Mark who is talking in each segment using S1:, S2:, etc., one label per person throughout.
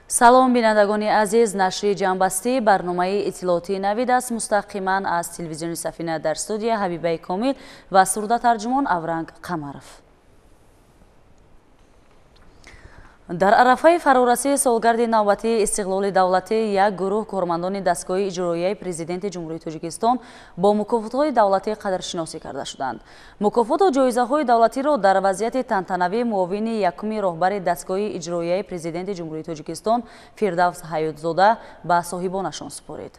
S1: Салом, бинандагони азиз. Нашри ҷамъбастии барномаи иттилоотии Навид аст, мустақиман аз телевизиони Сафина. Дар студия Ҳабибаи Комил ва сурдатарҷумон Авранг Қамаров. Дар арафаи фарорасии солгарди навбатии истиқлоли давлатӣ як гурӯҳ кормандони дастгоҳи иҷроияи Президенти Ҷумҳурии Тоҷикистон бо мукофотҳои давлатӣ қадршиносӣ карда шуданд. Мукофоту ҷоизаҳои давлатиро дар вазъияти тантанавӣ муовини якуми роҳбари дастгоҳи иҷроияи Президенти Ҷумҳурии Тоҷикистон Фирдавс Ҳаётзода ба соҳибонашон супорид.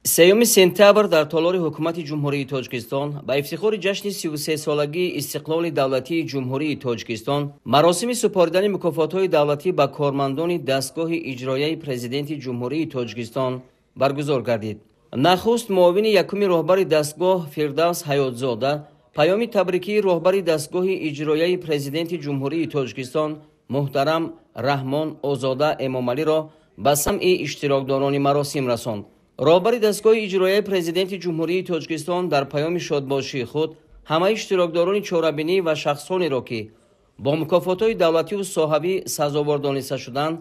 S2: 3 сентябр дар толори Ҳукумати Ҷумҳурии Тоҷикистон ба ифтихори ҷашни 33-солагии истиқлоли давлатии Ҷумҳурии Тоҷикистон маросими супоридани мукофотҳои давлатӣ ба кормандони дастгоҳи иҷроияи Президенти Ҷумҳурии Тоҷикистон баргузор гардид. Нахуст муовини якуми роҳбари дастгоҳ Фирдавс Ҳаётзода паёми табрикии роҳбари дастгоҳи иҷроияи Президенти Ҷумҳурии Тоҷикистон муҳтарам Раҳмон Озода Эмомалиро ба самъи иштирокдорони маросим расонд. Роҳбари дастгоҳи иҷроияи Президенти Ҷумҳурии Тоҷикистон дар паёми шодбошии худ ҳамаи иштирокдорони чорабинӣ ва шахсонеро, ки бо мукофотҳои давлативу соҳавӣ сазовор дониста шуданд,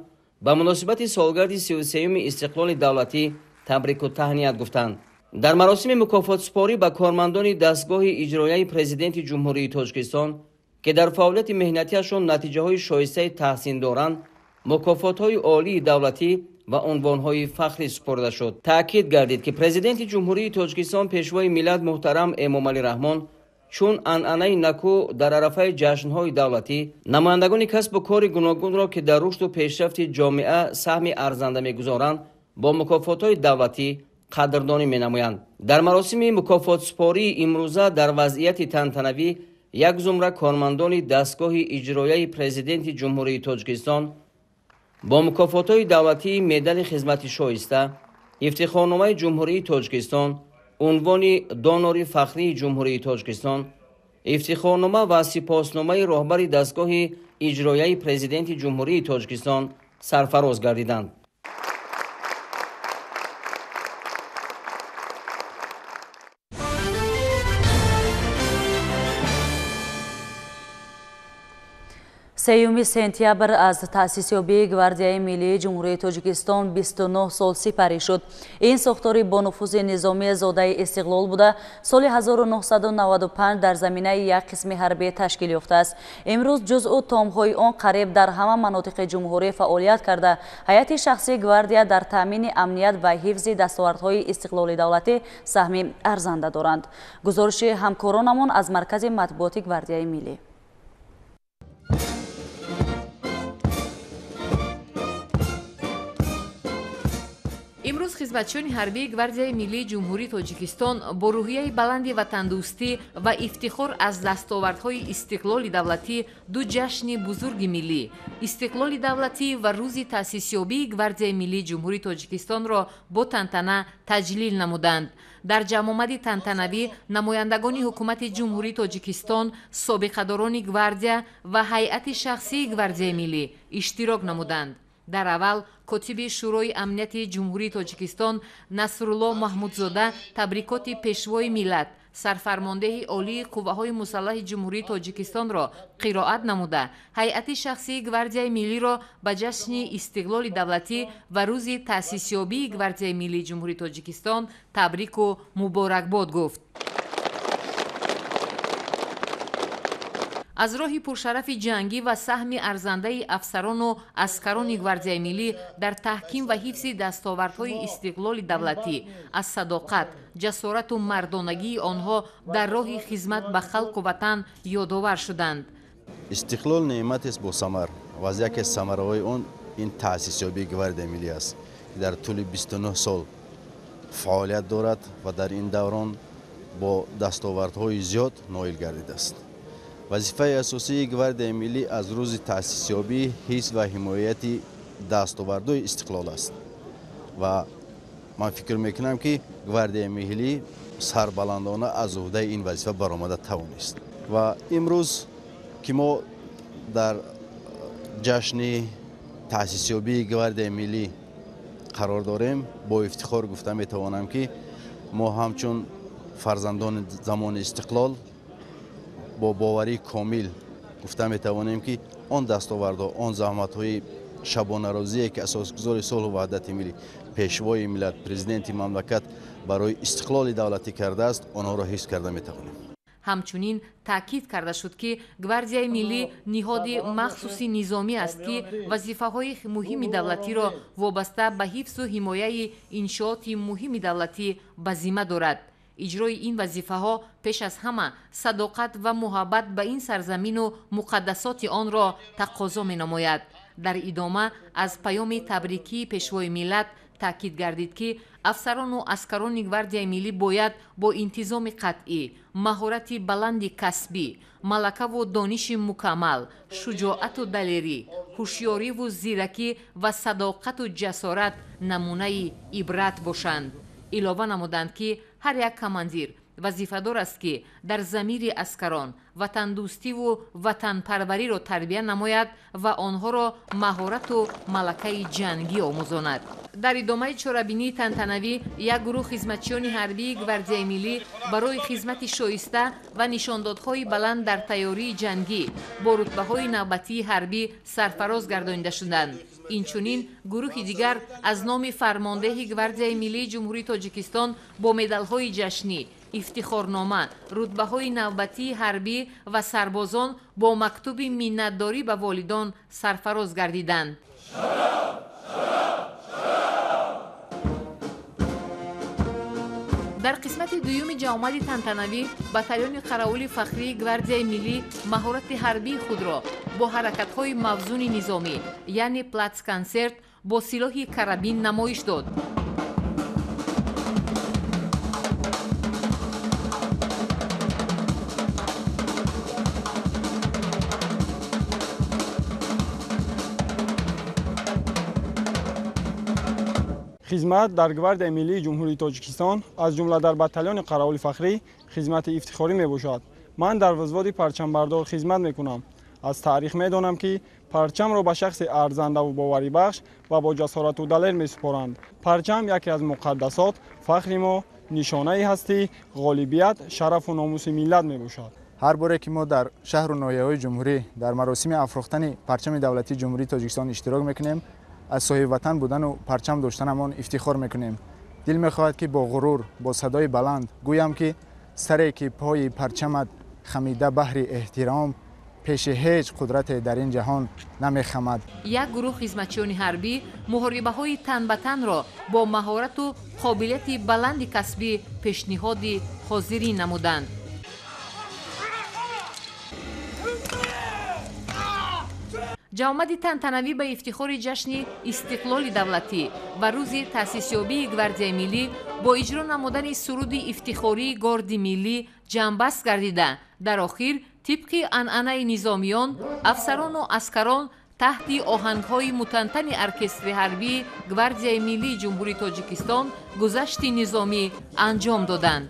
S2: ба муносибати солгарди 33-юми истиқлоли давлатӣ табрику таҳният гуфтанд. Дар маросими мукофотсупорӣ ба кормандони дастгоҳи иҷроияи Президенти Ҷумҳурии Тоҷикистон, ки дар фаъолияти меҳнатиашон натиҷаҳои шоистаи таҳсин доранд, мукофотҳои олии давлатӣ ва унвонҳои фахрӣ супорида шуд. Таъкид гардид, ки Президенти Ҷумҳурии Тоҷикистон, Пешвои миллат муҳтарам Эмомалӣ Раҳмон чун анъанаи накӯ дар арафаи ҷашнҳои давлатӣ намояндагони касбу кори гуногунро, ки дар рушду пешрафти ҷомеа саҳми арзанда мегузоранд, бо мукофотҳои давлатӣ қадрдонӣ менамоянд. Дар маросими мукофотсупории имрӯза дар вазъияти тантанавӣ як зумра кормандони дастгоҳи иҷроияи Президенти Ҷумҳурии Тоҷикистон бо мукофотҳои давлатии медали хизмати шоиста, ифтихорномаи Ҷумҳурии Тоҷикистон, унвони донори фахрии Ҷумҳурии Тоҷикистон, ифтихорнома ва сипосномаи роҳбари дастгоҳи иҷроияи Президенти Ҷумҳурии Тоҷикистон сарфароз гардиданд.
S1: 3 сентябр аз таъсисёбии Гвардияи миллии Ҷумҳурии Тоҷикистон 29 сол сипарӣ шуд. Ин сохтори бонуфузи низомии зодаи истиқлол буда, соли 1995 дар заминаи як қисми ҳарбӣ ташкил ёфтааст. Имрӯз ҷузъу томҳои он қариб дар ҳама манотиқи ҷумҳурӣ фаъолият карда, ҳайати шахсии гвардия дар таъмини амният ва ҳифзи дастовардҳои истиқлоли давлатӣ саҳми арзанда доранд. Гузориши ҳамкоронамон аз маркази матбуоти Гвардияи миллӣ.
S3: Имрӯз хизматчиёни ҳарбии Гвардияи миллии Ҷумҳурии Тоҷикистон бо рӯҳияи баланди ватандӯстӣ ва ифтихор аз дастовардҳои истиқлоли давлатӣ ду ҷашни бузурги миллӣ, истиқлоли давлатӣ ва рӯзи таъсисёбии Гвардияи миллии Ҷумҳурии Тоҷикистонро бо тантана таҷлил намуданд. Дар ҷамъомади тантанавӣ намояндагони Ҳукумати Ҷумҳурии Тоҷикистон, собиқадорони гвардия ва ҳайати шахсии Гвардияи миллӣ иштирок намуданд. Дар аввал котиби Шӯрои амнияти Ҷумҳурии Тоҷикистон Насрулло Маҳмудзода табрикоти Пешвои миллат, сарфармондеҳи олии қувваҳои мусаллаҳи Ҷумҳурии Тоҷикистонро қироат намуда, ҳайати шахсии Гвардияи миллиро ба ҷашни истиқлоли давлатӣ ва рӯзи таъсисёбии Гвардияи миллии Ҷумҳурии Тоҷикистон табрику муборакбод гуфт. Аз роҳи пуршарафи ҷангӣ ва саҳми арзандаи афсарону аскарони Гвардияи миллӣ дар таҳким ва ҳифзи дастовардҳои истиқлоли давлатӣ, аз садоқат, ҷасорату мардонагии онҳо дар роҳи хизмат ба халқу ватан ёдовар шуданд.
S4: Истиқлол неъматест босамар ва аз яке самараҳои он ин таъсисёбии Гвардияи миллӣ аст, ки дар тӯли 29 сол фаъолият дорад ва дар ин даврон бо дастовардҳои зиёд ноил гардидааст. Вазифаи асосии Гвардияи миллӣ аз рӯзи таъсисёбӣ ҳифз ва ҳимояти дастовардҳои истиқлол аст ва ман фикр мекунам, ки Гвардияи миллӣ сарбаландона аз уҳдаи ин вазифа баромада тавонист. Ва имрӯз, ки мо дар ҷашни таъсисёбии Гвардияи миллӣ қарор дорем, бо ифтихор гуфта метавонам, ки мо ҳамчун фарзандони замони истиқлол бо боварии комил гуфта метавонем, ки он дастовардҳо, он заҳматҳои Шабонарӯзие ки асосгузори сулҳу ваҳдати миллӣ, пешвои миллат, президенти мамлакат барои истиқлоли давлатӣ кардааст, онҳоро ҳифз карда метавонем.
S3: Ҳамчунин таъкид карда шуд, ки Гвардияи миллӣ ниҳоди махсуси низомӣ аст, ки вазифаҳои муҳими давлатиро вобаста ба ҳифзу ҳимояи иншооти муҳими давлатӣ ба зимма дорад. Иҷрои ин вазифаҳо пеш аз ҳама садоқат ва муҳаббат ба ин сарзамину муқаддасоти онро тақозо менамояд. Дар идома аз паёми табрикии пешвои миллат таъкид гардид, ки афсарону аскарони Гвардияи миллӣ бояд бо интизоми қатъӣ, маҳорати баланди касбӣ, малакаву дониши мукаммал, шуҷоату далерӣ, ҳушёриву зиракӣ ва садоқату ҷасорат намунаи ибрат бошанд. Илова намуданд, ки ҳар як командир вазифадор аст, ки дар замири аскарон ватандӯстиву ватанпарвариро тарбия намояд ва онҳоро маҳорату малакаи ҷангӣ омӯзонад. Дар идомаи чорабинии тантанавӣ як гурӯҳ хизматчиёни ҳарбии Гвардияи миллӣ барои хизмати шоиста ва нишондодҳои баланд дар тайёрии ҷангӣ бо рутбаҳои навбатии ҳарбӣ сарфароз гардонида шуданд. Инчунин гурӯҳи дигар аз номи фармондеҳи Гвардияи миллии Ҷумҳурии Тоҷикистон бо медалҳои ҷашнӣ, ифтихорнома, рутбаҳои навбатии ҳарбӣ ва сарбозон бо мактуби миннатдорӣ ба волидон сарфароз гардиданд. Дар қисмати дуюми ҷамъомади тантанавӣ батальони қаравули фахрии Гвардияи миллӣ маҳорати ҳарбии худро бо ҳаракатҳои мавзуни низомӣ, яъне платсконсерт бо силоҳи карабин намоиш дод.
S5: Хизмат дар Гвардияи миллии Ҷумҳурии Тоҷикистон, аз ҷумла дар батальони қаравули фахрӣ, хизмати ифтихорӣ мебошад. Ман дар взводи парчамбардор хизмат мекунам. Аз таърих медонам, ки парчамро ба шахси арзандаву боварибахш ва бо ҷасорату далер месупоранд. Парчам яке аз муқаддасот, фахри мо, нишонаи ҳастӣ, ғолибият, шарафу номуси миллат мебошад.
S6: Ҳар боре ки мо дар шаҳру ноҳияҳои ҷумҳурӣ дар маросими афрохтани парчами давлатии Ҷумҳурии Тоҷикистон иштирок мекунем, аз соҳиби ватан будану парчам доштанамон ифтихор мекунем. Дил мехоҳад, ки бо ғурур, бо садои баланд гӯям, ки саре ки пои парчамат хамида баҳри эҳтиром, пеши ҳеҷ қудрате дар ин ҷаҳон намехамад.
S3: Як гурӯҳ хизматчиёни ҳарбӣ муҳорибаҳои тан ба танро бо маҳорату қобилияти баланди касбӣ пешниҳоди ҳозирин намуданд. Ҷамъомади тантанавӣ ба ифтихори ҷашни истиқлоли давлатӣ ва рӯзи таъсисёбии Гвардияи миллӣ бо иҷро намудани суруди ифтихории горди миллӣ ҷамъбаст гардида, дар охир тибқи анъанаи низомиён афсарону аскарон таҳти оҳангҳои мутантани оркестри ҳарбии Гвардияи миллии Ҷумҳурии Тоҷикистон гузашти низомӣ анҷом доданд.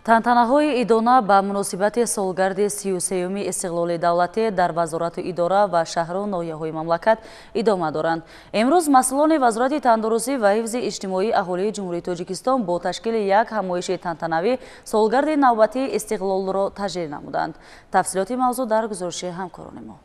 S1: Тантанаҳои идона ба муносибати солгарди 33-юми истиқлоли давлатӣ дар вазорату идора ва шаҳру ноҳияҳои мамлакат идома доранд. Имрӯз масъулони Вазорати тандурустӣ ва ҳифзи иҷтимоии аҳолии Ҷумҳурии Тоҷикистон бо ташкили як ҳамоиши тантанавӣ солгарди навбатии истиқлолро таҷлил намуданд. Тафсилоти мавзӯъ дар гузориши ҳамкорони мо.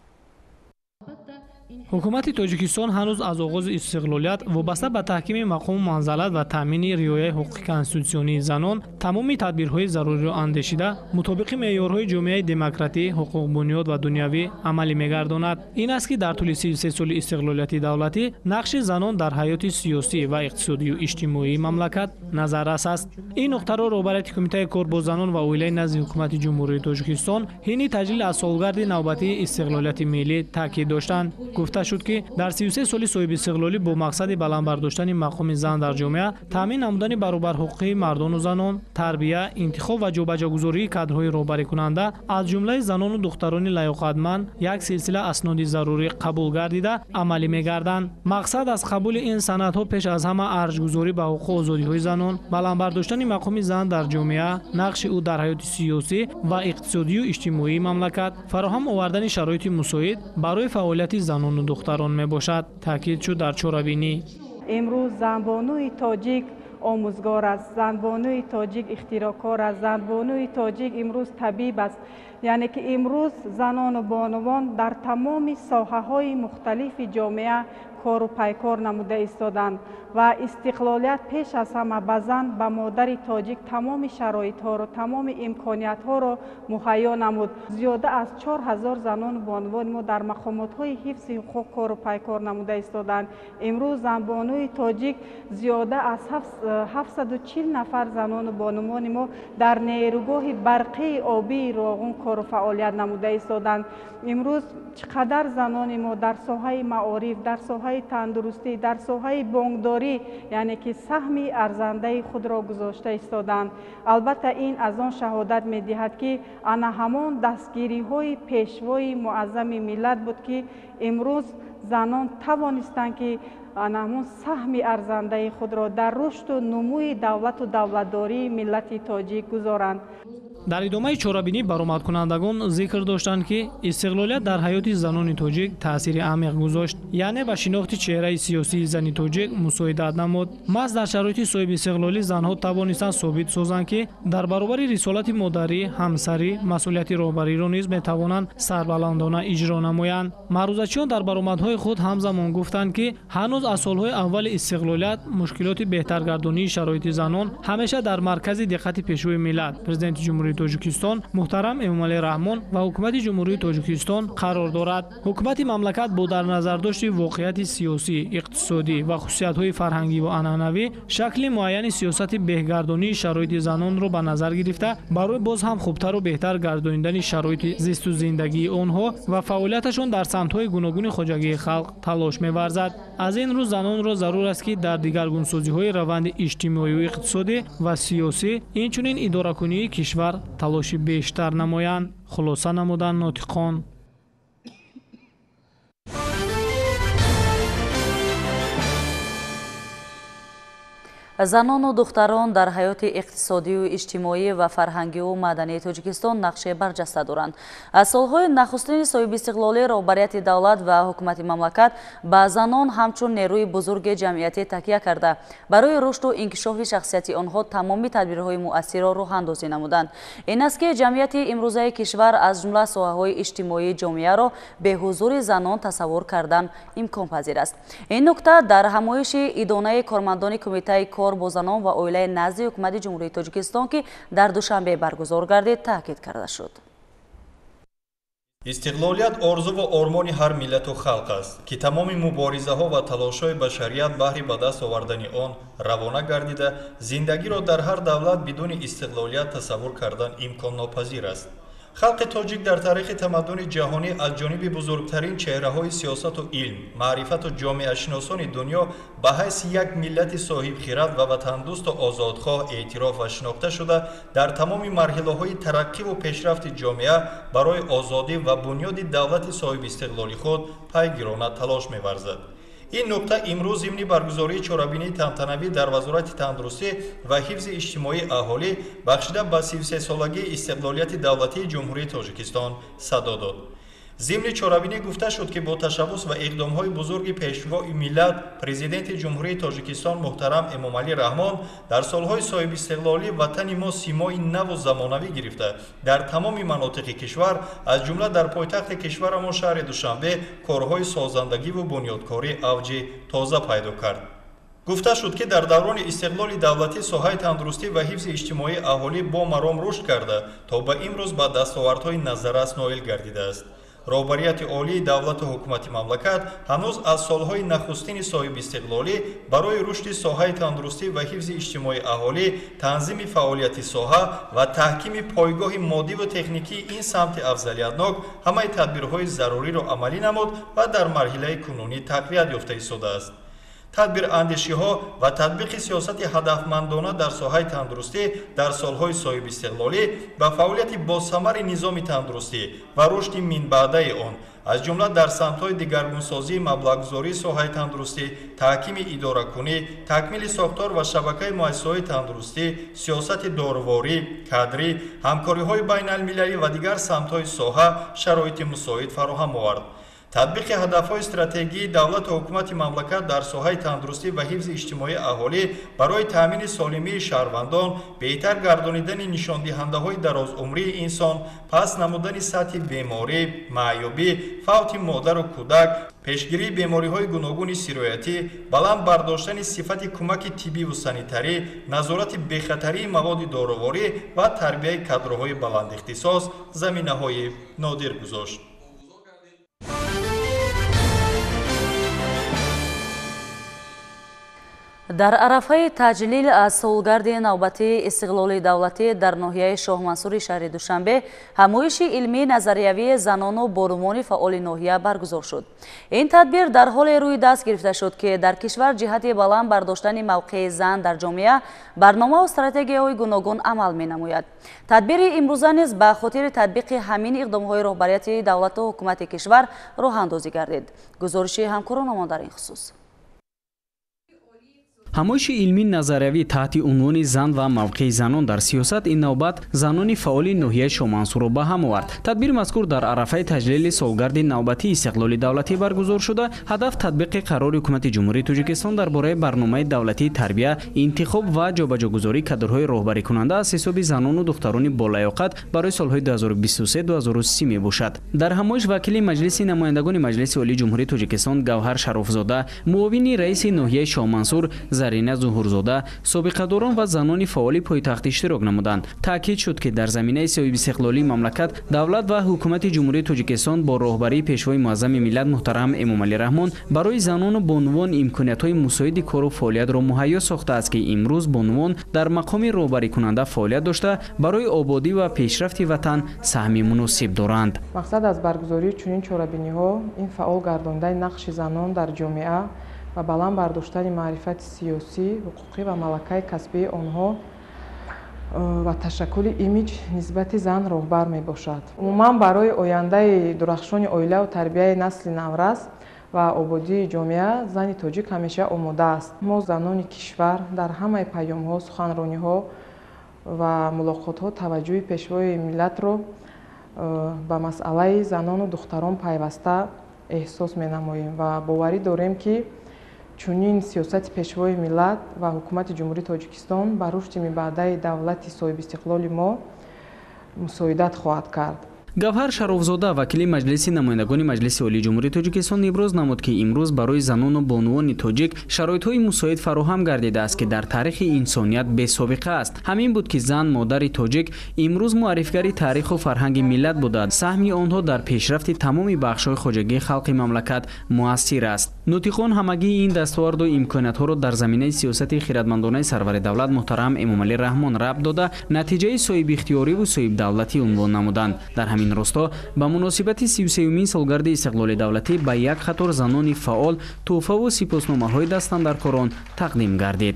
S7: Ҳукумати Тоҷикистон ҳанӯз аз оғози истиқлолият вобаста ба таҳкими мақому манзалат ва таъмини риояи ҳуқуқи конститутсионии занон тамоми тадбирҳои заруриро андешида, мутобиқи меъёрҳои ҷомеаи демократӣ, ҳуқуқбунёд ва дунявӣ амалӣ мегардонад. Ин аст, ки дар тӯли 33 соли истиқлолияти давлатӣ нақши занон дар ҳаёти сиёсӣ ва иқтисодию иҷтимоии мамлакат назаррас аст. Ин нуқтаро роҳбарияти Кумитаи кор бо занон ва оилаи назди Ҳукумати Ҷумҳурии Тоҷикистон ҳини таҷлил аз солгарди навбатии истиқлолияти миллӣ таъкид доштанд. Гуфта шуд, ки дар 33 соли соҳибистиқлолӣ бо мақсади баланд бардоштани мақоми зан дар ҷомеа, таъмин намудани баробарҳуқуқии мардону занон, тарбия, интихоб ва ҷобаҷогузории кадрҳои роҳбарикунанда аз ҷумлаи занону духтарони лаёқатманд як силсила асноди зарурӣ қабул гардида амалӣ мегарданд. Мақсад аз қабули ин санадҳо пеш аз ҳама арҷгузорӣ ба ҳуқуқу озодиҳои занон, баланд бардоштани мақоми зан дар ҷомеа, нақши ӯ дар ҳаёти сиёсӣ ва иқтисодию иҷтимоии мамлакат, фароҳам овардани шароити мусоид барои фаъолияти занону духтарон мебошад, таъкид шуд дар чорабинӣ.
S8: Имрӯз занбонуи тоҷик омӯзгор аст, занбонуи тоҷик ихтироъкор аст, занбонуи тоҷик имрӯз табиб аст. Яъне ки имрӯз занону бонувон дар тамоми соҳаҳои мухталифи ҷомеа кору пайкор намуда истоданд ва истиқлолият пеш аз ҳама ба зан, ба модари тоҷик тамоми шароитҳоро, тамоми имкониятҳоро муҳайё намуд. Зиёда аз 4000 занону бонувони мо дар мақомотҳои ҳифзи ҳуқуқ кору пайкор намуда истоданд. Имрӯз занбонуи тоҷик зиёда аз 740 нафар занону бонувони мо дар нерӯгоҳи барқии обии Роғун кору фаъолият намуда истоданд. Имрӯз чӣ қадар занони мо дар соҳаи маориф, дар соҳаи тандурустӣ, дар соҳаи бонкдорӣ, яъне ки саҳми арзандаи худро гузошта истоданд. Албатта ин аз он шаҳодат медиҳад, ки ана ҳамон дастгириҳои пешвои муаззами миллат буд, ки имрӯз занон тавонистанд, ки ана ҳамон саҳми арзандаи худро дар рушду нумӯи давлату давлатдории миллати тоҷик гузоранд.
S7: Дар идомаи чорабинӣ баромадкунандагон зикр доштанд, ки истиқлолият дар ҳаёти занони тоҷик таъсири амиқ гузошт, яъне ба шинохти чеҳраи сиёсии зани тоҷик мусоидат намуд. Маҳз дар шароити соҳибистиқлолӣ занҳо тавонистанд собит созанд, ки дар баробари рисолати модарӣ, ҳамсарӣ, масъулияти роҳбариро низ метавонанд сарбаландона иҷро намоянд. Маърузачиён дар баромадҳои худ ҳамзамон гуфтанд, ки ҳанӯз аз солҳои аввали истиқлолият мушкилоти беҳтаргардонии шароити занон ҳамеша дар маркази диққати пешвои миллат, Президенти Ҷумҳурии Тоҷикистон муҳтарам Эмомалӣ Раҳмон ва Ҳукумати Ҷумҳурии Тоҷикистон қарор дорад. Ҳукумати мамлакат бо дар назардошти воқеияти сиёсӣ, иқтисодӣ ва хусусиятҳои фарҳангӣ ва анъанавӣ шакли муайяни сиёсати беҳгардонии шароити занонро ба назар гирифта, барои боз ҳам хубтару беҳтар гардонидани шароити зисту зиндагии онҳо ва фаъолияташон дар самтҳои гуногуни хоҷагии халқ талош меварзад. Аз ин рӯ занонро зарур аст, ки дар дигаргунсозиҳои раванди иҷтимоию иқтисодӣ ва сиёсӣ, инчунин идоракунии кишвар талоши бештар намоянд, хулоса намуданд нотиқон.
S1: Занону духтарон дар ҳаёти иқтисодию иҷтимоӣ ва фарҳангию мадании Тоҷикистон нақши барҷаста доранд. Аз солҳои нахустини соҳибистиқлолӣ роҳбарияти давлат ва ҳукумати мамлакат ба занон ҳамчун нерӯи бузурги ҷамъиятӣ такя карда, барои рушду инкишофи шахсияти онҳо тамоми тадбирҳои муассирро роҳандозӣ намуданд. Ин аст, ки ҷамъияти имрӯзаи кишвар аз ҷумла соҳаҳои иҷтимоии ҷомеаро беҳузури занон тасаввур кардан имконпазир аст. Ин нукта дар ҳамоиши идонаи кормандони Кумитаи кор бо занон ва оилаи назди Ҳукумати Ҷумҳурии Тоҷикистон, ки дар Душанбе баргузор гардид, таъкид карда шуд.
S9: Истиқлолият орзу ва ормони ҳар миллату халқ аст, ки тамоми муборизаҳо ва талошҳои башарият баҳри ба даст овардани он равона гардида, зиндагиро дар ҳар давлат бидуни истиқлолият тасаввур кардан имконнопазир аст. Халқи тоҷик дар таърихи тамаддуни ҷаҳонӣ аз ҷониби бузургтарин чеҳраҳои сиёсату илм, маърифату ҷомеашиносони дунё ба ҳайси як миллати соҳибхират ва ватандӯсту озодхоҳ эътироф ва шинохта шуда, дар тамоми марҳилаҳои тараққиву пешрафти ҷомеа барои озодӣ ва бунёди давлати соҳибистиқлоли худ пайгирона талош меварзад. Ин нукта имрӯз зимни баргузории чорабинии тантанавӣ дар Вазорати тандурустӣ ва ҳифзи иҷтимоии аҳолӣ бахшида ба 33-солагии истиқлолияти давлатии Ҷумҳурии Тоҷикистон садо дод. Зимни чорабинӣ гуфта шуд, ки бо ташаббус ва иқдомҳои бузурги Пешвои миллат, Президенти Ҷумҳурии Тоҷикистон муҳтарам Эмомалӣ Раҳмон дар солҳои соҳибистиқлолӣ ватани мо симои наву замонавӣ гирифта, дар тамоми манотиқи кишвар, аз ҷумла дар пойтахти кишварамон шаҳри Душанбе корҳои созандагиву бунёдкорӣ авҷи тоза пайдо кард. Гуфта шуд, ки дар даврони истиқлоли давлатӣ соҳаи тандурустӣ ва ҳифзи иҷтимоии аҳолӣ бо маром рушд карда, то ба имрӯз ба дастовардҳои назаррас ноил гардидааст. Роҳбарияти олии давлату ҳукумати мамлакат ҳанӯз аз солҳои нахустини соҳибистиқлолӣ барои рушди соҳаи тандурустӣ ва ҳифзи иҷтимоии аҳолӣ, танзими фаъолияти соҳа ва таҳкими пойгоҳи моддиву техникии ин самти афзалиятнок ҳамаи тадбирҳои заруриро амалӣ намуд ва дар марҳилаи кунунӣ тақвият ёфта истодааст. Тадбирандешиҳо ва татбиқи сиёсати ҳадафмандона дар соҳаи тандурустӣ дар солҳои соҳибистиқлолӣ ба фаъолияти босамари низоми тандурустӣ ва рушди минбаъдаи он, аз ҷумла дар самтҳои дигаргунсозии маблағгузории соҳаи тандурустӣ, таҳкими идоракунӣ, такмили сохтор ва шабакаи муассисаҳои тандурустӣ, сиёсати доруворӣ, кадрӣ, ҳамкориҳои байналмилалӣ ва дигар самтҳои соҳа шароити мусоид фароҳам овард. Татбиқи ҳадафҳои стратегии давлату ҳукумати мамлакат дар соҳаи тандурустӣ ва ҳифзи иҷтимоии аҳолӣ барои таъмини солимии шаҳрвандон, беҳтар гардонидани нишондиҳандаҳои дарозумрии инсон, паст намудани сатҳи беморӣ, маъюбӣ, фавти модару кӯдак, пешгирии бемориҳои гуногуни сироятӣ, баланд бардоштани сифати кӯмаки тиббиву санитарӣ, назорати бехатарии маводи доруворӣ ва тарбияи кадрҳои баландихтисос заминаҳои нодир гузошт.
S1: Дар арафаи таҷлил аз солгарди навбатии истиқлоли давлатӣ дар ноҳияи Шоҳмансури шаҳри Душанбе ҳамоиши илмии назариявии занону бонувони фаъоли ноҳия баргузор шуд. Ин тадбир дар ҳоле рӯи даст гирифта шуд, ки дар кишвар ҷиҳати баланд бардоштани мавқеи зан дар ҷомеа барномаву стратегияҳои гуногун амал менамояд. Тадбири имрӯза низ ба хотири татбиқи ҳамин иқдомҳои роҳбарияти давлату ҳукумати кишвар роҳандозӣ гардид. Гузориши ҳамкоронамон дар ин хусус.
S10: Ҳамоиши илмии назариявӣ таҳти унвони зан ва мавқеи занон дар сиёсат ин навбат занони фаъоли ноҳияи Шоҳмансурро ба ҳам овард. Тадбири мазкур дар арафаи таҷлили солгарди навбатии истиқлоли давлатӣ баргузор шуда, ҳадаф татбиқи қарори ҳукумати Ҷумҳурии Тоҷикистон дар бораи барномаи давлатии тарбия, интихоб ва ҷобаҷогузории кадрҳои роҳбарикунанда аз ҳисоби занону духтарони болаёқат барои солҳои 2023-2030 мебошад. Дар ҳамоиш вакили Маҷлиси намояндагони Маҷлиси Олии Ҷумҳурии Тоҷикистон Гавҳар Шарофзода, муовини раиси ноҳияи Шоҳмансур Зарина Зуҳурзода, собиқадорон ва занони фаъоли пойтахт иштирок намуданд. Таъкид шуд, ки дар заминаи соҳибистиқлолии мамлакат давлат ва ҳукумати Ҷумҳурии Тоҷикистон бо роҳбарии Пешвои муаззами миллат муҳтарам Эмомалӣ Раҳмон барои занону бонувон имкониятҳои мусоиди кору фаъолиятро муҳайё сохтааст, ки имрӯз бонувон дар мақоми роҳбарикунанда фаъолият дошта, барои ободӣ ва пешрафти ватан саҳми муносиб доранд.
S11: Мақсад аз баргузории чунин чорабиниҳо ин фаъол гардондани нақши занон дар ҷомеа ва баланд бардоштани маърифати сиёсӣ, ҳуқуқӣ ва малакаи касбии онҳо ва ташаккули имиҷ нисбати зан роҳбар мебошад. Умуман барои ояндаи дурахшони оилаву тарбияи насли наврас ва ободии ҷомеа зани тоҷик ҳамеша омода аст. Мо занони кишвар дар ҳамаи паёмҳо, суханрониҳо ва мулоқотҳо таваҷҷӯҳи Пешвои миллатро ба масъалаи занону духтарон пайваста эҳсос менамоем ва боварӣ дорем, ки чунин сиёсати Пешвои миллат ва ҳукумати Ҷумҳурии Тоҷикистон ба рушди минбаъдаи давлати соҳибистиқлоли мо мусоидат хоҳад кард.
S10: Гавҳар Шарофзода, вакили Маҷлиси намояндагони Маҷлиси Олии Ҷумҳурии Тоҷикистон иброз намуд, ки имрӯз барои занону бонувони тоҷик шароитҳои мусоид фароҳам гардидааст, ки дар таърихи инсоният бесобиқа аст. Ҳамин буд, ки зан, модари тоҷик имрӯз муаррифгари таъриху фарҳанги миллат буда, саҳми онҳо дар пешрафти тамоми бахшҳои хоҷагии халқи мамлакат муассир аст. Нутиқон ҳамагии ин дастоварду имкониятҳоро дар заминаи сиёсати хиратмандонаи сарвари давлат муҳтарам Эмомалӣ Раҳмон рабт дода, натиҷаи соҳибихтиёриву соҳибдавлатӣ унвон намуданд. Дар ҳамин росто ба муносибати 33-юмин солгарди истиқлоли давлатӣ ба як қатор занони фаъол тӯҳфаву сипосномаҳои дастандаркорон тақдим гардид.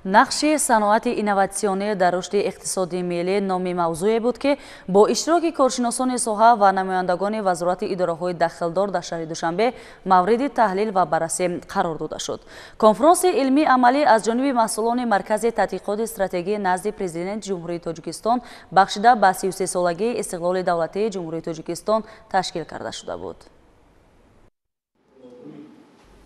S1: Нақши саноати инноватсионӣ дар рушди иқтисоди миллӣ номи мавзӯе буд, ки бо иштироки коршиносони соҳа ва намояндагони вазорати идораҳои дахлдор дар шаҳри Душанбе мавриди таҳлил ва баррасӣ қарор дода шуд. Конфронси илмии амалӣ аз ҷониби масъулони Маркази тадқиқоти стратегӣ назди Президенти Ҷумҳурии Тоҷикистон бахшида ба 33-солагии истиқлоли давлатии Ҷумҳурии Тоҷикистон ташкил карда шуда буд.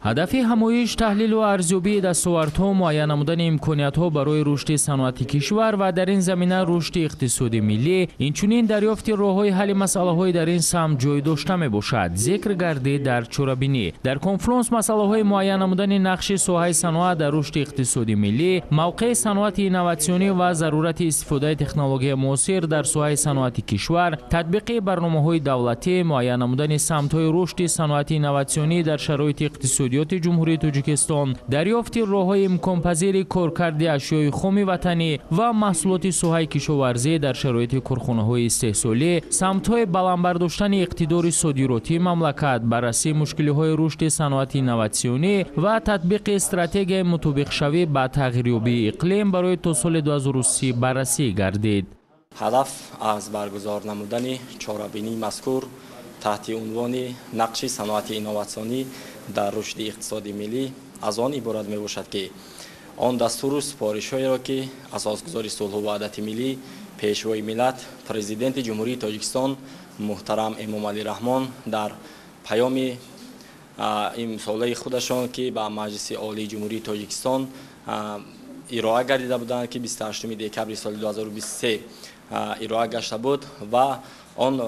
S12: Ҳадафи ҳамоиш таҳлилу арзёбии дастовардҳо, муайян намудани имкониятҳо барои рушди саноати кишвар ва дар ин замина рушди иқтисоди миллӣ, инчунин дарёфти роҳҳои ҳалли масъалаҳои дар ин самт ҷой дошта мебошад. Зикр гардид дар чорабинӣ. Дар конфронс масъалаҳои муайян намудани нақши соҳаи саноат дар рушди иқтисоди миллӣ, мавқеи саноати инноватсионӣ ва зарурати истифодаи технологияи муосир дар соҳаи саноати кишвар, татбиқи барномаҳои давлатӣ, муайян намудани самтҳои рушди саноати инноватсионӣ дар шароити иқтисодиёти Ҷумҳурии Тоҷикистон, дарёфти роҳҳои имконпазири коркарди ашёи хоми ватанӣ ва маҳсулоти соҳаи кишоварзӣ дар шароити корхонаҳои истеҳсолӣ, самтҳои баланд бардоштани иқтидори содиротии мамлакат, баррасии мушкилиҳои рушди саноати инноватсионӣ ва татбиқи стратегияи мутобиқшавӣ ба тағйирёбии иқлим барои то соли 2030 баррасӣ гардид.
S13: Ҳадаф аз баргузор намудани чорабинии мазкур таҳти унвони нақши саноати инноватсионӣ дар рушди иқтисоди миллӣ аз он иборат мебошад, ки он дастуру супоришҳоеро, ки асосгузори сулҳу ваҳдати миллӣ, Пешвои миллат, Президенти Ҷумҳурии Тоҷикистон муҳтарам Эмомалӣ Раҳмон дар паёми имсолаи худашон, ки ба Маҷлиси Олии Ҷумҳурии Тоҷикистон ироа гардида буданд, ки 28 декабри соли 2023 ироа гашта буд, ва он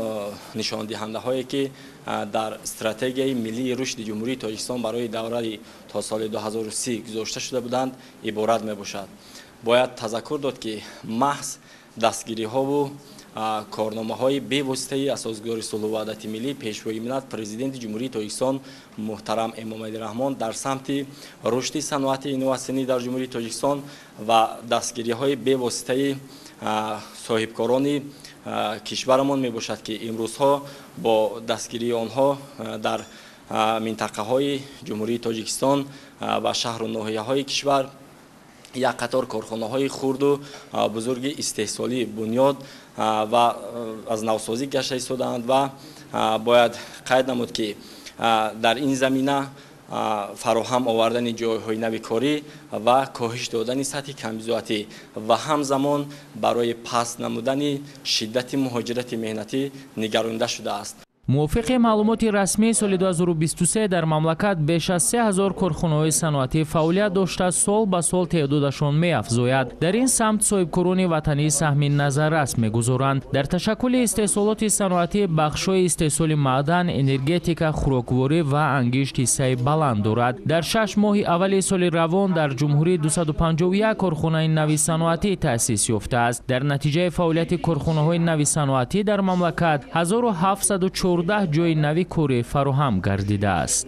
S13: нишондиҳандаҳое, ки дар стратегияи миллии рушди Ҷумҳурии Тоҷикистон барои давраи то соли 2030 гузошта шуда буданд, иборат мебошад. Бояд тазаккур дод, ки маҳз дастгириҳову корномаҳои бевоситаи асосгузори сулҳу ваҳдати миллӣ, Пешвои миллат, Президенти Ҷумҳурии Тоҷикистон муҳтарам Эмомалӣ Раҳмон дар самти рушди саноати инноватсионӣ дар Ҷумҳурии Тоҷикистон ва дастгириҳои бевоситаи соҳибкорони кишварамон мебошад, ки имрӯзҳо бо дастгирии онҳо дар минтақаҳои Ҷумҳурии Тоҷикистон ва шаҳру ноҳияҳои кишвар як қатор корхонаҳои хурду бузурги истеҳсолӣ бунёд ва аз навсозӣ гашта истодаанд. Ва бояд қайд намуд, ки дар ин замина фароҳам овардани ҷойҳои нави корӣ ва коҳиш додани сатҳи камбизоатӣ ва ҳамзамон барои паст намудани шиддати муҳоҷирати меҳнатӣ нигаронида шудааст.
S12: Мувофиқи маълумоти расмӣ, соли 2023 дар мамлакат беш аз 3000 корхонаҳои саноатӣ фаъолият дошта, сол ба сол теъдодашон меафзояд. Дар ин самт соҳибкорони ватанӣ саҳми назаррас мегузоранд. Дар ташаккули истеҳсолоти саноатӣ бахшҳои истеҳсоли маъдан, энергетика, хӯрокворӣ ва ангишт ҳиссаи баланд дорад. Дар 6 моҳи аввали соли равон дар ҷумҳурӣ 251 корхонаи нави саноатӣ таъсис ёфтааст. Дар натиҷаи фаъолияти корхонаҳои нави саноатӣ дар мамлакат 1714 ҷойи нави корӣ фароҳам гардидааст.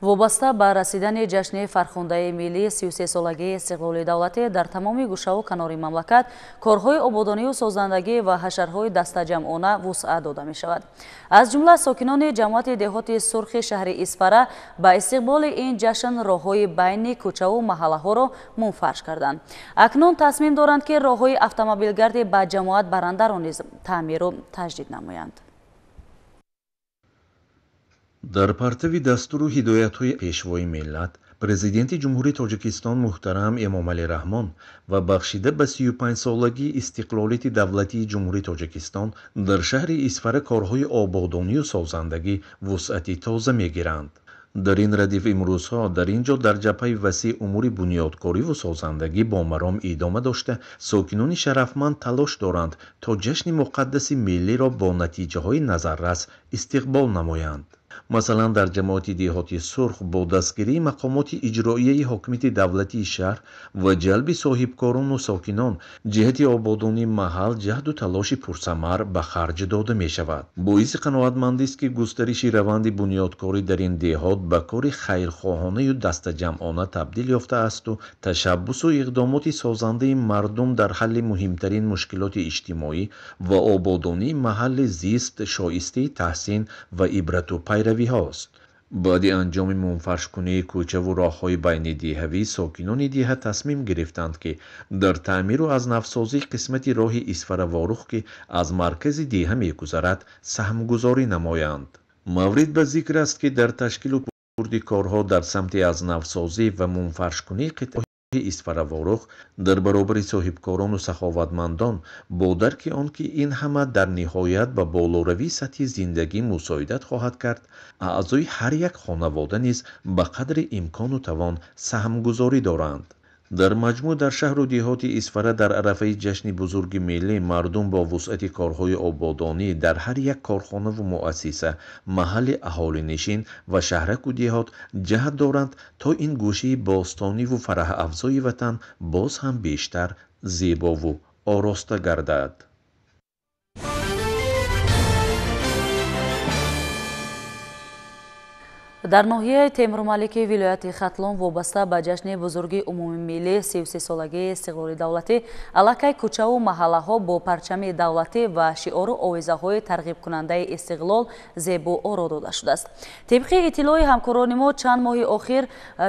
S1: Вобаста ба расидани ҷашни фархундаи миллӣ 33-солагии истиқлоли давлатӣ дар тамоми гӯшаву канори мамлакат корҳои ободонию созандагӣ ва ҳашарҳои дастаҷамъона вусъат дода мешавад. Аз ҷумла сокинони ҷамоати деҳоти Сурхи шаҳри Исфара ба истиқболи ин ҷашн роҳҳои байни кӯчаву маҳаллаҳоро мунфарш карданд. Акнун тасмим доранд, ки роҳҳои автомобилгарди ба ҷамоат барандаро низ таъмиру таҷдид намоянд.
S14: Дар партави дастуру ҳидоятҳои Пешвои миллат, Президенти Ҷумҳурии Тоҷикистон муҳтарам Эмомалӣ Раҳмон ва бахшида ба 35-солагии истиқлолияти давлатии Ҷумҳурии Тоҷикистон дар шаҳри Исфара корҳои ободонию созандагӣ вусъати тоза мегиранд. Дар ин радиф имрӯзҳо дар ин ҷо дар ҷабҳаи васеъ умури бунёдкориву созандагӣ бо маром идома дошта, сокинони шарафманд талош доранд, то ҷашни муқаддаси миллиро бо натиҷаҳои назаррас истиқбол намоянд. Масалан, дар ҷамоати деҳоти Сурх бо дастгирии мақомоти иҷроияи ҳокимияти давлатии шаҳр ва ҷалби соҳибкорону сокинон ҷиҳати ободонии маҳал ҷаҳду талоши пурсамар ба харҷ дода мешавад. Боиси қаноатмандист, ки густариши раванди бунёдкорӣ дар ин деҳот ба кори хайрхоҳонаю дастаҷамъона табдил ёфтаасту ташаббусу иқдомоти созандаи мардум дар ҳалли муҳимтарин мушкилоти иҷтимоӣ ва ободонии маҳалли зист шоистаи таҳсин ва ибрату пайравӣ пайравиҳост. Баъди анҷоми мунфаршкунии кӯчаву роҳҳои байнидиҳавӣ сокинони деҳа тасмим гирифтанд, ки дар таъмиру аз навсозии қисмати роҳи Исфара-Ворух, ки аз маркази деҳа мегузарад, саҳмгузорӣ намоянд. Маврид ба зикр аст, ки дар ташкилу бурди корҳо дар самти аз навсозӣ ва мунфаршкунии қитъаи Исфара-Ворух дар баробари соҳибкорону саховатмандон бо дарки он, ки ин ҳама дар ниҳоят ба болоравии сатҳи зиндагӣ мусоидат хоҳад кард, аъзои ҳар як хонавода низ ба қадри имкону тавон саҳмгузорӣ доранд. Дар маҷмӯъ дар шаҳру деҳоти Исфара дар арафаи ҷашни бузурги миллӣ мардум бо вусъати корҳои ободонӣ дар ҳар як корхонаву муассиса, маҳалли аҳолинишин ва шаҳраку деҳот ҷаҳд доранд, то ин гӯшаи бостониву фараҳафзои ватан боз ҳам бештар зебову ороста гардад.
S1: Дар ноҳияи Темурмалики вилояти Хатлон вобаста ба ҷашни бузурги умумимиллӣ 33-солагии истиқлоли давлатӣ аллакай кӯчаву маҳаллаҳо бо парчами давлатӣ ва шиору овезаҳои тарғибкунандаи истиқлол зебу оро дода шудааст. Тибқи иттилои ҳамкорони мо, чанд моҳи охир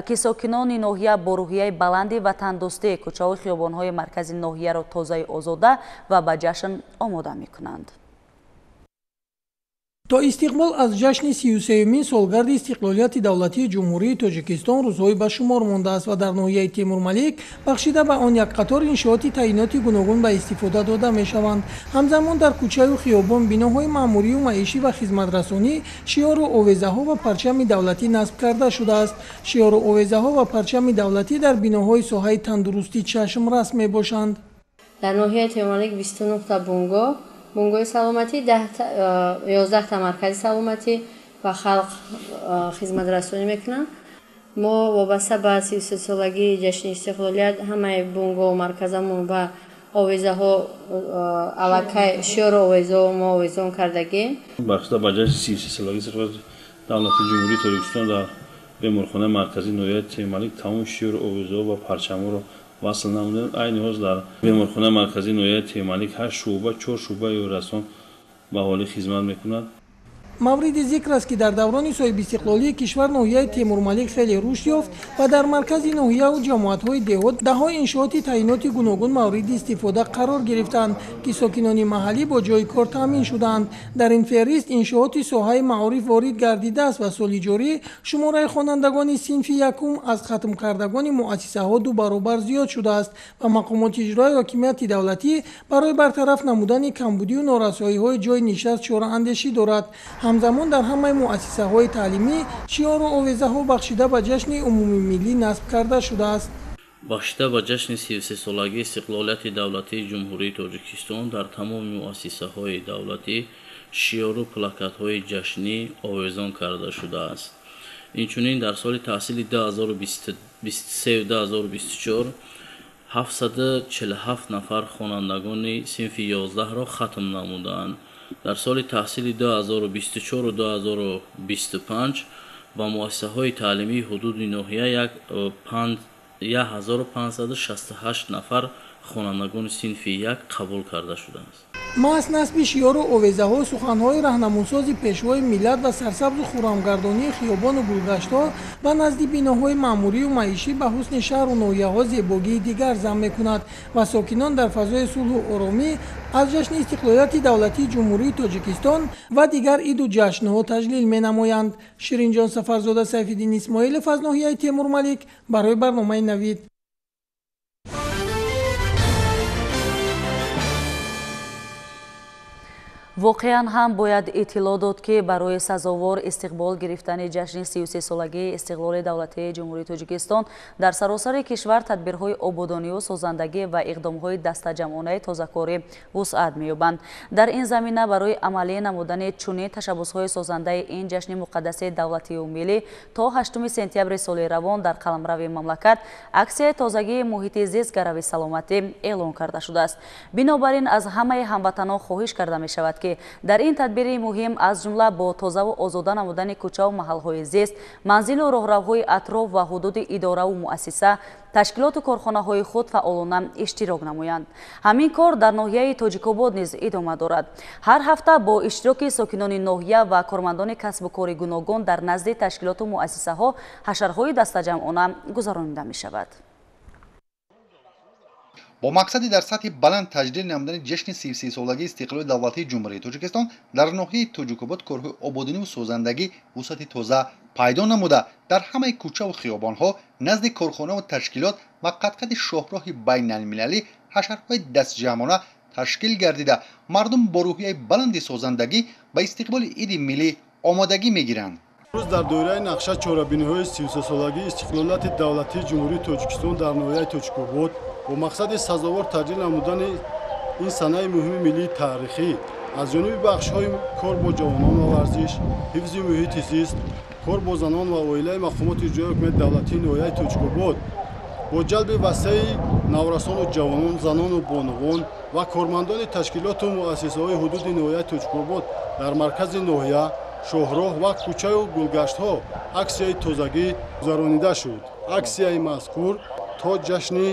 S1: ки сокинони ноҳия бо рӯҳияи баланди ватандӯстӣ кӯчаву хиёбонҳои маркази ноҳияро тозаю озода ва ба ҷашн омода мекунанд.
S15: То истиқбол аз ҷашни 33-юмин солгарди истиқлолияти давлатии Ҷумҳурии Тоҷикистон рӯзҳои ба шумор мондааст ва дар ноҳияи Темурмалик бахшида ба он як қатор иншооти таъиноти гуногун ба истифода дода мешаванд. Ҳамзамон дар кӯчаю хиёбон, биноҳои маъмурию маишӣ ва хизматрасонӣ шиору овезаҳо ва парчами давлатӣ насб карда шудааст. Шиору овезаҳо ва парчами давлатӣ дар биноҳои соҳаи тандурустӣ чашмрас мебошанд.
S16: Дар ноҳияи Темурмалик 29 та бунгоҳ, бунгоҳи саломатӣ, 11 та маркази саломатӣ ва халқ хизматрасонӣ мекунанд. Мо вобаста ба 33-солагии ҷашни истиқлолият ҳамаи бунгоҳу марказамон ба овезаҳо аллакай шиору овезаҳо мо овезон кардагем.
S17: Бахшида ба ҷашни 33-солагии истиқлолияти давлати Ҷумҳурии Тоҷикистон дар беморхонаи марказии ноҳияи Темурмалик тамоми шиору овезаҳо ва парчамҳоро васл намудем. Айни ҳол дар беморхонаи марказии ноҳияи Темурмалик 8 шӯъба, 4 шӯъбаи ёрирасон ба ҳолӣ хизмат мекунад.
S15: Мавриди зикр аст, ки дар даврони соҳибистиқлолии кишвар ноҳияи Темурмалик хеле рушд ёфт ва дар маркази ноҳияву ҷамоатҳои деҳот даҳҳо иншооти таъиноти гуногун мавриди истифода қарор гирифтанд, ки сокинони маҳаллӣ бо ҷойи кор таъмин шуданд. Дар ин феҳрист иншооти соҳаи маориф ворид гардидааст ва соли ҷорӣ шумораи хонандагони синфи якум аз хатмкардагони муассисаҳо 2 баробар зиёд шудааст ва мақомоти иҷроияи ҳокимияти давлатӣ барои бартараф намудани камбудию норасоиҳои ҷойи нишаст чораандешӣ дорад. Ҳамзамон дар ҳамаи муассисаҳои таълимӣ шиору овезаҳо бахшида ба ҷашни умумимиллӣ насб карда шудааст.
S18: Бахшида ба ҷашни 33-солагии истиқлолияти давлатии Ҷумҳурии Тоҷикистон дар тамоми муассисаҳои давлатӣ шиору плакатҳои ҷашнӣ овезон карда шудааст. Инчунин дар соли таҳсили 2023-2024 747 нафар хонандагони синфи 11-ро хатм намуданд. Дар соли таҳсили 2024-2025 ба муассисаҳои таълимии ҳудуди ноҳия 1568 нафар хонандагони синфи 1 қабул карда шудааст.
S15: Маҳз насби шиору овезаҳо, суханҳои раҳнамунсози пешвои миллат ва сарсабзу хуррамгардонии хиёбону гулгаштҳо ба назди биноҳои маъмурию маишӣ ба ҳусни шаҳру ноҳияҳо зебогии дигар зам мекунад ва сокинон дар фазои сулҳу оромӣ аз ҷашни истиқлолияти давлатии Ҷумҳурии Тоҷикистон ва дигар иду ҷашнҳо таҷлил менамоянд. Ширинҷон Сафарзода, Сайфиддин Исмоилов аз ноҳияи Темурмалик барои барномаи Навид.
S1: Воқеан ҳам бояд иттилоъ дод, ки барои сазовор истиқбол гирифтани ҷашни 33-солагии истиқлоли давлатии Ҷумҳурии Тоҷикистон дар саросари кишвар тадбирҳои ободонию созандагӣ ва иқдомҳои дастаҷамъонаи тозакорӣ вусъат меёбанд. Дар ин замина барои амалӣ намудани чунин ташаббусҳои созандаи ин ҷашни муқаддаси давлатию миллӣ то 8 сентябри соли равон дар қаламрави мамлакат аксияи тозагии муҳити зист гарави саломатӣ эълон карда шудааст. Бинобар ин аз ҳамаи ҳамватанон хоҳиш карда мешавад, ки ки дар ин тадбири муҳим аз ҷумла бо тозаву озода намудани кӯчаву маҳалҳои зист, манзилу роҳравҳои атроф ва ҳудуди идораву муассиса, ташкилоту корхонаҳои худ фаъолона иштирок намоянд. Ҳамин кор дар ноҳияи Тоҷикобод низ идома дорад. Ҳар ҳафта бо иштироки сокинони ноҳия ва кормандони касбу кори гуногун дар назди ташкилоту муассисаҳо ҳашарҳои дастаҷамъона гузаронида мешавад.
S19: Бо мақсади дар сатҳи баланд таҷлил намудани ҷашни 33-солагии истиқлоли давлатии Ҷумҳурии Тоҷикистон дар ноҳияи Тоҷикобод корҳои ободониву созандагӣ вусъати тоза пайдо намуда, дар ҳамаи кӯчаву хиёбонҳо, назди корхонаву ташкилот ва қадқади шоҳроҳи байналмилалӣ ҳашарҳои дастҷамъона ташкил гардида, мардум бо рӯҳияи баланди созандагӣ ба истиқболи иди миллӣ омодагӣ мегиранд.
S20: Имрӯз дар доираи нақша чорабиниҳои 33-солагии истиқлолияти давлатии Ҷумҳурии Тоҷикистон дар ноҳияи Тоҷикобод бо мақсади сазовор таҷлил намудани ин санаи муҳими миллии таърихӣ аз ҷониби бахшҳои кор бо ҷавонон ва варзиш, ҳифзи муҳити зист, кор бо занон ва оилаи мақомоти иҷроияи ҳукумати давлатии ноҳияи Тоҷикобод бо ҷалби васеи наврасону ҷавонон, занону бонувон ва кормандони ташкилоту муассисаҳои ҳудуди ноҳияи Тоҷикобод дар маркази ноҳия, шоҳроҳ ва кӯчаю гулгаштҳо аксияи тозагӣ гузаронида шуд. Аксияи мазкур то ҷашни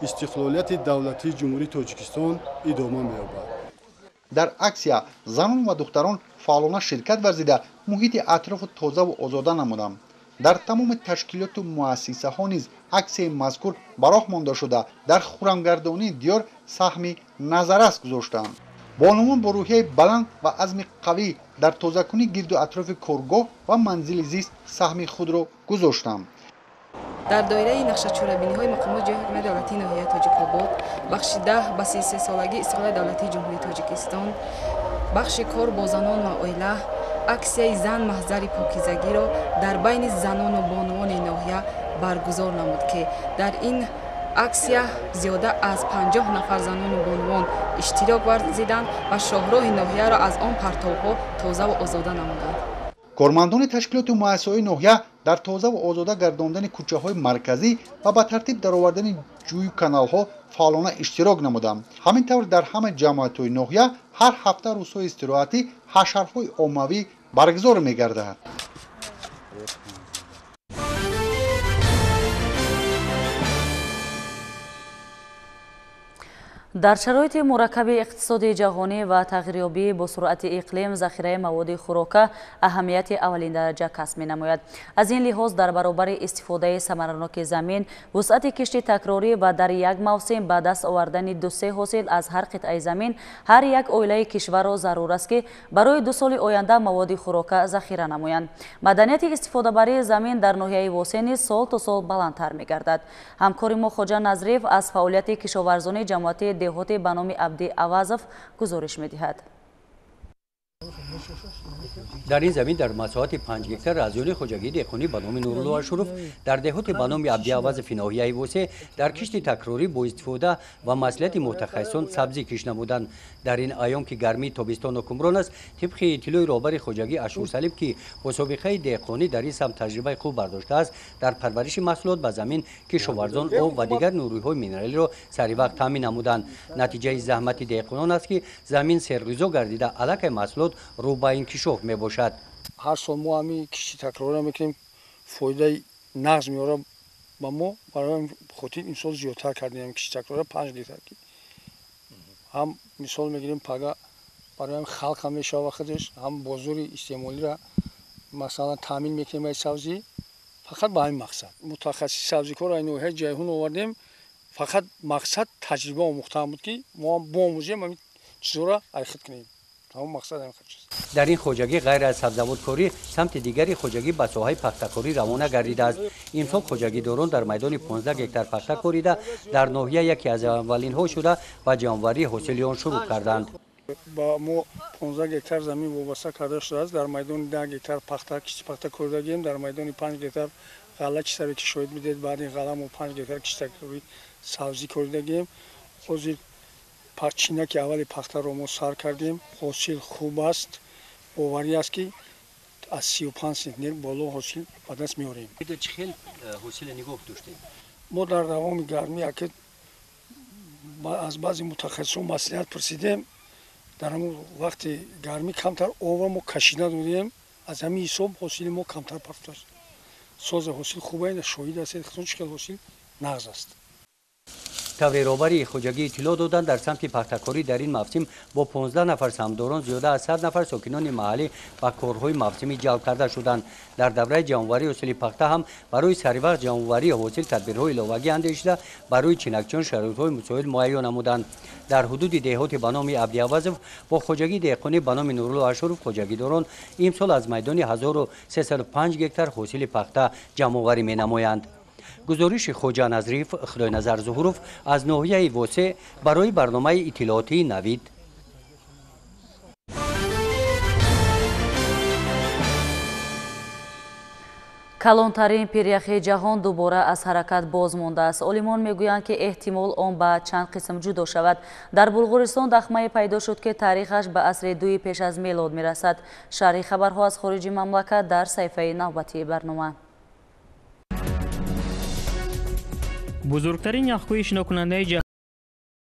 S20: истиқлолияти давлатии Ҷумҳурии Тоҷикистон идома меёбад.
S19: Дар аксия занон ва духтарон фаъолона ширкат варзида, муҳити атрофу тозаву озода намуданд. Дар тамоми ташкилоту муассисаҳо низ аксияи мазкур ба роҳ монда шуда, дар хурамгардонии диёр саҳми назаррас гузоштанд. Бонувон бо рӯҳияи баланд ва азми қавӣ дар тозакунии гирду атрофи коргоҳ ва манзили зист саҳми худро гузоштанд.
S21: Дар доираи нақшачорабиниҳои мақомоти ҷойи ҳукумати давлатии ноҳияи Тоҷикобод бахшида ба 33-солагии истиқлоли давлатии Ҷумҳурии Тоҷикистон, бахши кор бо занон ва оила аксияи зан маҳзари покизагиро дар байни занону бонувони ноҳия баргузор намуд, ки дар ин аксия зиёда аз 50 нафар занону бонувон иштирок варзиданд ва шоҳроҳи ноҳияро аз он партовҳо тозаву озода намуданд.
S19: Кормандони ташкилоту муассисаҳои ноҳия дар тозаву озода гардондани кӯчаҳои марказӣ ва ба тартиб даровардани ҷӯю каналҳо фаъолона иштирок намуданд. Ҳамин тавр дар ҳама ҷамоатҳои ноҳия ҳар ҳафта рӯзҳои истироҳатӣ ҳашарҳои оммавӣ баргузор мегардад.
S1: Дар шароити мураккаби иқтисоди ҷаҳонӣ ва тағйирёбии бо суръати иқлим, захираи маводи хӯрока аҳамияти аввалиндараҷа касб менамояд. Аз ин лиҳоз дар баробари истифодаи самараноки замин, вусъати кишти такрорӣ ва дар як мавсим ба даст овардани 2-3 ҳосил аз ҳар қитъаи замин, ҳар як оилаи кишварро зарур аст, ки барои 2 соли оянда маводи хӯрока захира намоянд. Маданияти истифодабарии замин дар ноҳияи Восе низ сол то сол баландтар мегардад. Ҳамкори мо Хоҷа Назриев аз фаъолияти кишоварзони ҷамоати деҳоти ба номи Абди Авазов гузориш медиҳад.
S22: Дар ин замин дар масоҳати 5 гектар аз ҷониби хоҷагии деҳқонӣ ба номи Нурулло Ашуров дар деҳоти ба номи Абди Авазови ноҳияи Восе дар кишти такрорӣ бо истифода ва маслиҳати мутахассисон сабзӣ кишт намуданд. Дар ин айём ки гармии тобистон ҳукмрон аст, тибқи иттилои роҳбари хоҷагӣ Ашур Салим, ки бо собиқаи деҳқонӣ дар ин самт таҷрибаи хуб бардоштааст, дар парвариши маҳсулот ба замин кишоварзон об ва дигар нурӯҳои минералиро саривақт таъмин намуданд. Натиҷаи заҳмати деҳқонон аст, ки замин серғизо гардида, аллакай маҳсулот рӯ ба инкишоф мебошад.
S23: Ҳар сол мо ҳамин кишти такрорро мекунем, фоидаи нағз меорад ба мо. Барои хотир имсол зиёдтар кардем кишти такрорро 5 гектар, ки ҳам мисол мегирем пага барои халқ ҳам мешава худаш, ҳам бозори истеъмолиро масалан таъмин мекунем ай сабзӣ, фақат ба ҳамин мақсад. Мутахассиси сабзикорро ай ноҳияи Ҷайҳун овардем, фақат мақсад таҷриба омӯхтан буд, ки мо ҳам биомӯзем ҳамин чизҳоро айхид кунем.
S22: Дар ин хоҷагӣ ғайр аз сабзавоткорӣ самти дигари хоҷагӣ ба соҳаи пахтакорӣ равона гардидааст. Имсол хоҷагидорон дар майдони 15 гектар пахта корида, дар ноҳия яке аз аввалинҳо шуда ба ҷамъоварии ҳосили он шурӯъ карданд.
S23: Ба мо 15 гектар замин вобаста карда шудааст. Дар майдони 10 гектар пахта кишти пахта коридагием, дар майдони 5 гектар ғалла чизаре ки шоҳид медиҳед, баъд ин ғалла мо 5 гектар кишти сабзӣ коридагием. Ҳозир чинаки аввали пахтаро мо сар кардем, ҳосил хуб аст, боварӣ аст, ки аз 35 центнер боло ҳосил ба даст меорем.
S22: Чӣ хел ҳосиле нигоҳ доштем?
S23: Мо дар давоми гармӣ аки аз баъзе мутахассисон маслиҳат пурсидем, Дар ҳамон вақти гармӣ камтар ова мо кашида додем, аз ҳамин ҳисоб ҳосили мо камтар партофта шуд. Соза ҳосил хуба, шоҳид ҳастед, худтон чӣ хел ҳосил нағз аст.
S22: Таври роҳбарии хоҷагӣ иттилоъ доданд, дар самти пахтакорӣ дар ин мавсим бо 15 нафар саҳмдорон зиёда аз 100 нафар сокинони маҳаллӣ ба корҳои мавсимӣ ҷалб карда шуданд. Дар давраи ҷамъоварии ҳосили пахта ҳам барои саривақт ҷамъоварии ҳосил тадбирҳои иловагӣ андешида, барои чинакчиён шароитҳои мусоид муҳайё намуданд. Дар ҳудуди деҳоти ба номи Абдиавазов бо хоҷагии деҳқонӣ ба номи Нурулло Ашуров хоҷагидорон имсол аз майдони 1305 гектар ҳосили пахта ҷамъоварӣ менамоянд. Гузориши Хоҷа Назриев, Худойназар Зуҳуров аз ноҳияи Восе барои барномаи иттилоотии Навид.
S1: Калонтарин пиряхи ҷаҳон дубора аз ҳаракат боз мондааст. Олимон мегӯянд, ки эҳтимол он ба чанд қисм ҷудо шавад. Дар Булғористон дахмае пайдо шуд, ки таърихаш ба асри дуи пеш аз мелод мерасад. Шарҳи хабарҳо аз хориҷи мамлакат дар саҳифаи навбатии барнома.
S2: Бузургтарин яхкӯи шинокунандаи